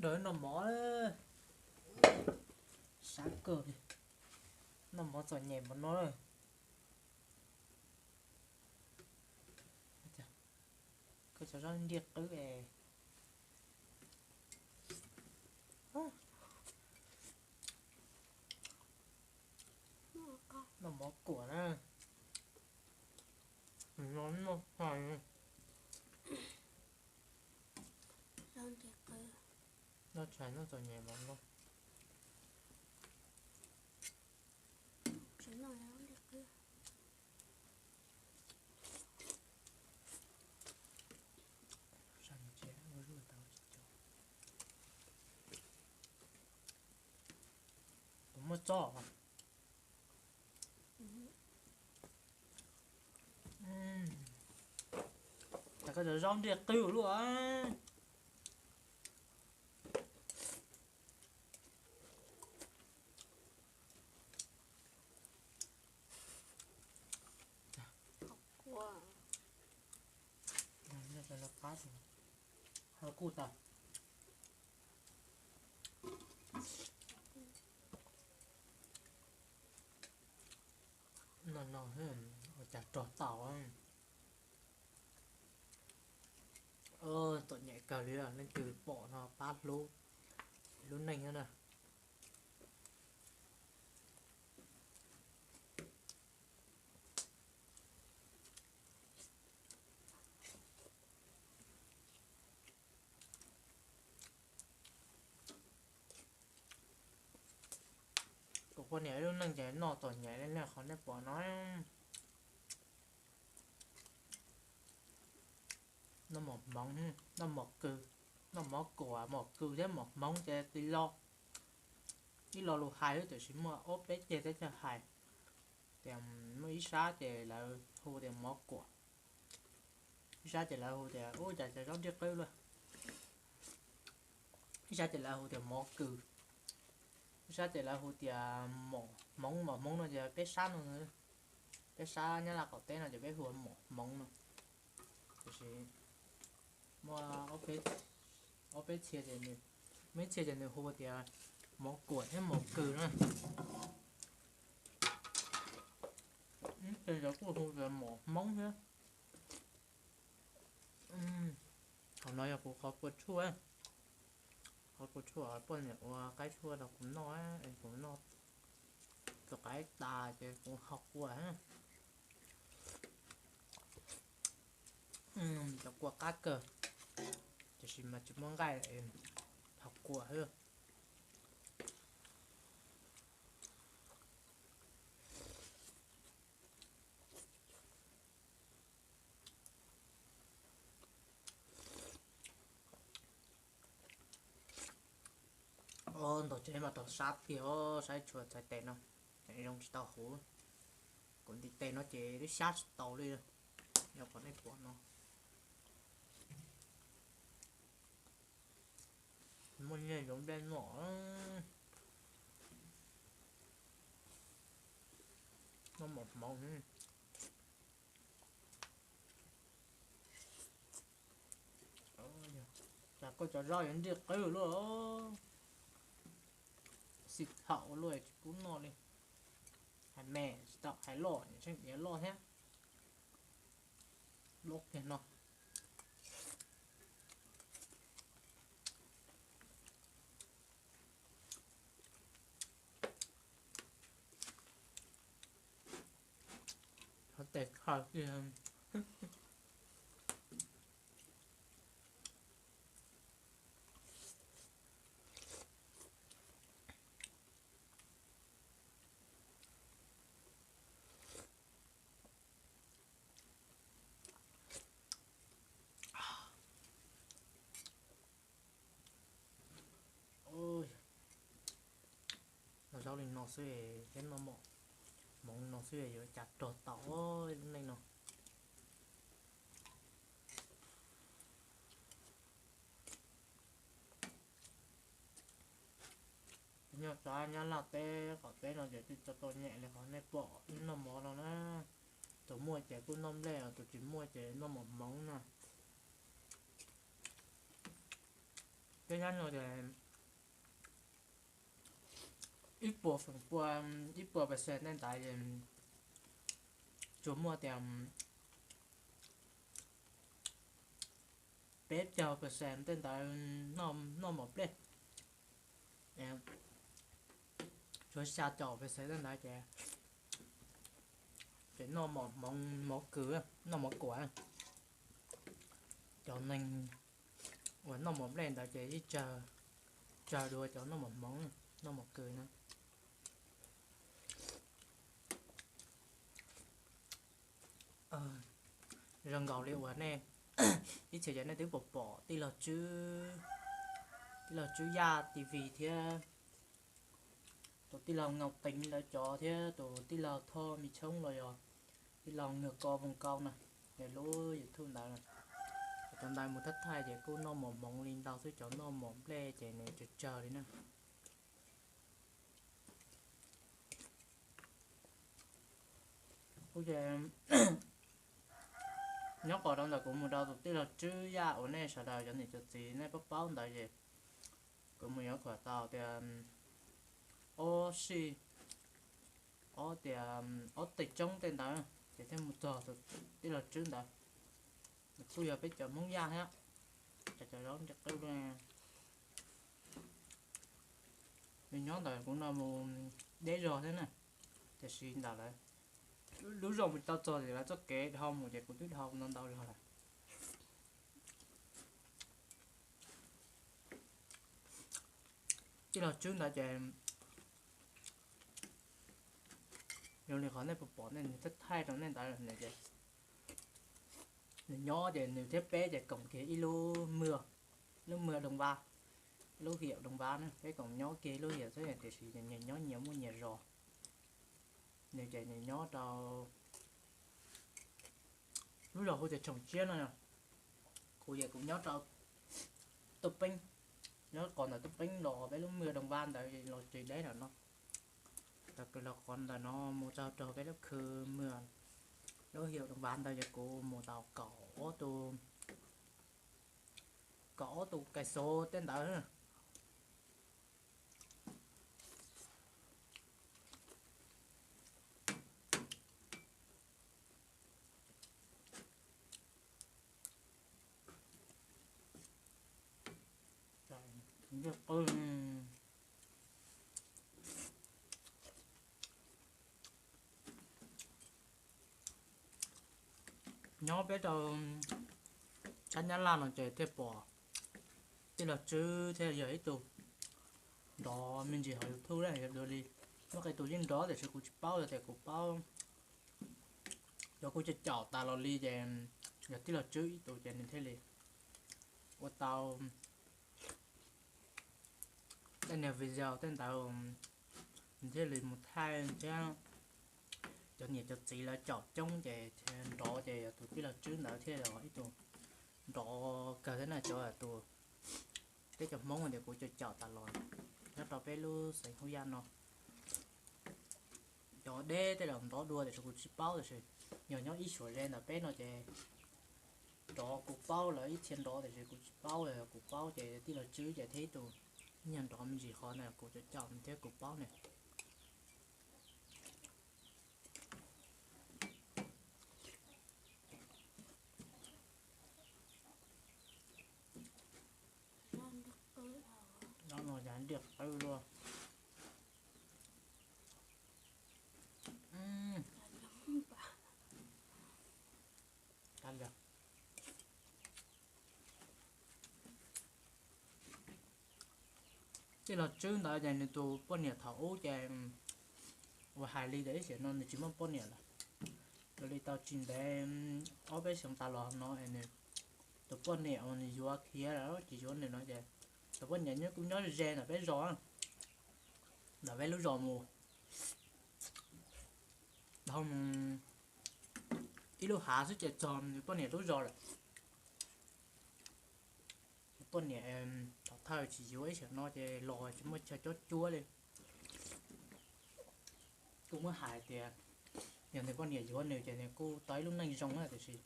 Nrog noj mov, sab kawg li. Noj mov txom nyem npaum no. Koj cov zaub ntiaj qwb es. Noj mov kuam na. Noj tshais, noj tshais noj txom nyem mas noj. Kuv muaj txob. Cas koj cov zaub ntiaj qwb luaj. Kuj tas. No no, ua cas rog tau. Txom nyem kawg li, leej twg pom no pab hlub lub neej na. Kuv poj niam ib lub neej ces noj txom nyem li qhov nej pom no. Noj mov hmoov, noj mov kws, noj mov kuam, mov kws thiab mov hmoov ces tsis lo. Ib lo lus hais xwb tiam sis muaj ob peb ceg teb chaws hais. Tias muaj ib sab ces lawv hu tias mov kuam, ib sab ces lawv hu tias ub cas cov zaub ntiaj qwb luaj, ib sab ces lawv hu tias mov kws, ib sab ces lawv hu tias mov hmoov. Mov hmoov no ces peb sab no, peb sab Nyab Laj qaum teb no ces peb hu ua mov hmoov no. Tiam sis muaj ob peb txhia ces, muaj ib txhia ces nws hu tias mov kuam thiab mov kws na. Ib txhia ces kuj hu tias mov hmoov thiab. Qhov no yog kuv qhov kua tshuaj, qhov kua tshuaj poj niam ua qaib tshuaj rau kuv noj, es kuv noj tus qaib tas ces kuv ho kua. Cov kua qab kawg, tiam sis mas tsis muaj nqaij, ho kua xwb. Ntaus tsev mas tau sab tiag, saib tshua txhais tes no, zoo tsis tau huv. Kuv ntiv tes no ces twb sab tsis tau li, yog qhov nej pom no. Muaj nyiaj zoo nplej no, noj mov hmoov. Cas koj cov zaub yuav ntiaj qwb luaj, xim thaum luaj tsis pub noj li. Hais me tsis tau, hais loj tseem yuav loj thiab. Loj kiag no. Tes khaws kiag. Noj zaub li no xwb thiab noj mov hmoov li no xwb yuav cas rog tau lub neej no. Nyob rau Nyab Laj teb qaum teb no ces twb txom txom nyem li qhov nej pom noj mov no na. Tus muaj ces kuj noj nplej, tus tsis muaj ces noj mov hmoov na. Peb nyob no ces ib puas feem pua, ib puas percent tej ntawd tsuas muaj tias peb caug percent tej ntawd noj mov nplej, tshuav xya caum percent tej ntawd ces, ces noj mov hmoov mov kws, noj mov kuam. Cov neeg uas noj mov nplej ntawd ces yeej tsawg, tsawg dua cov noj mov hmoov, noj mov kws na. Zoo nkaus li uas nej, ib txhia cov nej twb pom pom tij laug Tswb, tij laug Tswb Yaj T V thiab tus tij laug Ngau Teev ntawd cov thiab tus tij laug Thoj Me Tshoob los yog tij laug Nwg Ko Voos Kau na, nws lub YouTube ntawd. Cov ntawd mus thab thaij ces kuj noj mov hmoov li ntau xwb, cov noj mov nplej ces nws tsawg tsawg li na. Kuv ces nyob qhov rau ntawm kuv mus rau tus tij laug Tswb Yaj uas nej sawv daws cov niam cov txiv nej paub paub ntawd ces kuv mus yuav khuam tau tias ob sij, ob tias ob tej tsoob tej ntawd ces thiaj mus txog tus tij laug Tswb ntawd. Kuj yog peb cov Hmoob Yaj thiab, cov zaub nti qwb. Nws nyob ntawm kuv no mus deb zog thiab na, tiam sis ntawm lawv lub zos mus tau txog ces lawv txoj kev dhau mus ces kuv twb dhau ntau ntau zog lawm. Tij laug Tswb ntawd ces zoo li qhov nej puas pom nej nws thaij thaij rau nej ntawd nws ces nws nyob ces nws thiab peb ces koom kiag ib lub mw, lub mw Doos Vas, lub hiam Doos Vas na, peb koom nyob kiag ib lub hiam xwb tiam sis nyias nyob nyias muaj nyias zos. Nws ces nws nyob rau lub zos hu tias Tshoom Tsiab no. Kuv ces kuv nyob rau Tuj Peeb, nyob qhov ntawm Tuj Peeb los peb lub mw Doos Vas ntawd los tsis deb ntawm no. Los qhov ntawm no mus txog rau peb lub khw mw, lub hiam Doos Vas ntawd ces kuv mus tau kaum ob tug, kaum ob tug kais xos tej ntawd. Nyob peb rau sab Nyab Laj no ces thiaj pom tij laug Tswb thiaj yog ib tug nrov me ntsis hauv YouTube dua li. Muaj qee tus yeej nrov tiam sis kuv tsis paub, yog tias kuv paub, yog kuv caum caum tas los li ces yog tij laug Tswb ib tug ces nws thiaj li ua tau tej niag video tej ntawd, nws thiaj li mus thaij thiab cov niam cov txiv lawv caum coob ces nrov ces yog tus tij laug Tswb ntawd thiaj li ib tug nrov kawg thiab na. Cov tus peb cov Hmoob tias kuv caum caum tas los nyob rau peb lub xeev Hauv Yaj no, cov deb tej los nrov dua tiam sis kuv tsis paub tiam sis yog nyob ib suam ze ntawm peb no ces nrov kuv paub, lawv ib txhia nrov tiam sis kuv tsis paub, kuv paub ces tij laug Tswb ces thiab ib tug nyuag nrov me ntsis qhov ntawd kuv caum caum thiab kuv paub ne. Noj no cas ntiaj qwb luaj. Tij laug Tswb ntawd ces nws tus poj niam thaum ub ces uas hais li tias ib sim no nws tsis muaj poj niam lawm. Raws li tau tsis ntev ob peb xyoos tas los no es nws tus poj niam uas nws yuav khiav lawm tsis yuav nws no ces tus poj niam nyob kuj nyob ze ntawm peb zos, ntawm peb lub zos mus dhau mus ib lub hav xwb ces txog nws poj niam lub zos lawm. Poj niam thaum thawj tsis yuav ib sim no ces los tsis muaj chaw cob cuab li. Kuj muab hais tias yog nws poj niam yuav nws ces nws kuj tau ib lub neej zoo na tiam sis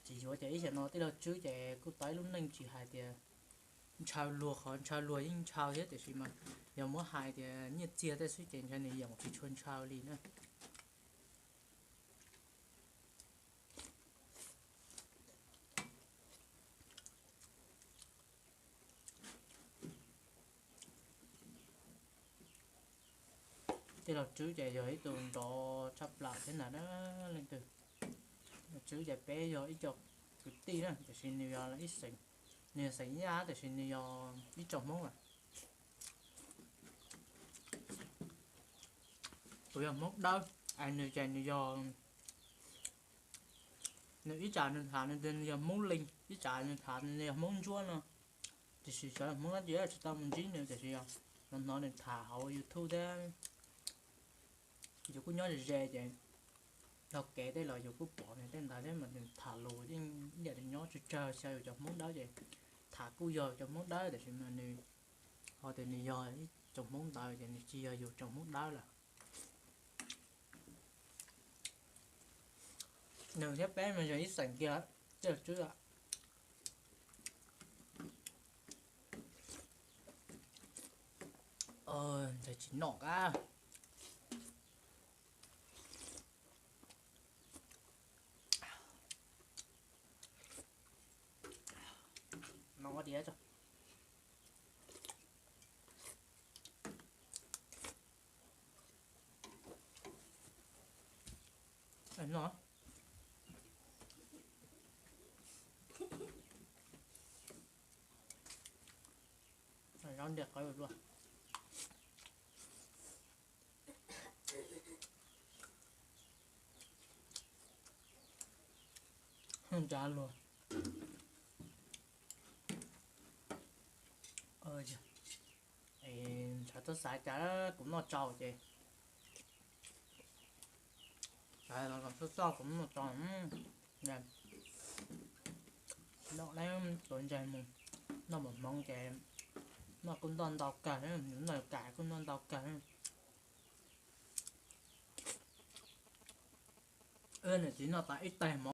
tsis yuav ces ib sim no tij laug Tswb ces kuj tau ib lub neej tsis hais tias ntshaw luag, qhov ntshaw luag yeej ntshaw thiab, tiam sis mas yog muab hais tias nyiaj txiag tej xwb ces ntshe nws yeej tsis tshua ntshaw li na. Tej laus Tswb ces yog ib tug nrov tshaj plaws thiab ntag na leej twg. Laus Tswb ces peb yog ib co kwv tij na, tiam sis nws yog ib xeem, nws yog xeem Nyab tiam sis nws yog ib tsoom Hmoob lawm. Kuv yog Hmoob Dawb, es nws ces nws yog, nws ib tsam nws tham nws tias nws yog Hmoob Leeg, ib tsam nws tham nws yog Hmoob Ntsuab no. Tiam sis cov Hmoob Dawb ces tsis tau mus ntsib nws, tiam sis yog hnov hnov nws tham hauv YouTube thiab, yus kuj nyob ze ze ces dhau kev tej los yus kuj pom nws tej ntawd thiab mas nws tham lus yeej ib yam li nyob tsawg tsawg xyaw yus cov Hmoob Dawb ces tham kuj yog cov Hmoob Dawb tiam sis mas nws ho tias nws yog ib tsoom Hmoob ntawd ces nws tsis yog yus tsoom Hmoob Dawb lawm. Nws thiab peb mas yog ib xeem kiag, tej Tswb a. Ntawd tsis noj qab. No diav tso. No. Zaub ntiag qab dua. Ntsa luag. Ntshav tuaj xav cas kuv noj tsau ces, xav los txog kuv noj tsau. Noj leb tuav ntses mus, noj mov hmoov ces noj kuj noj ntau kawg, noj kam kuj noj ntau kawg. Wb niam txiv noj tas ib tais mov.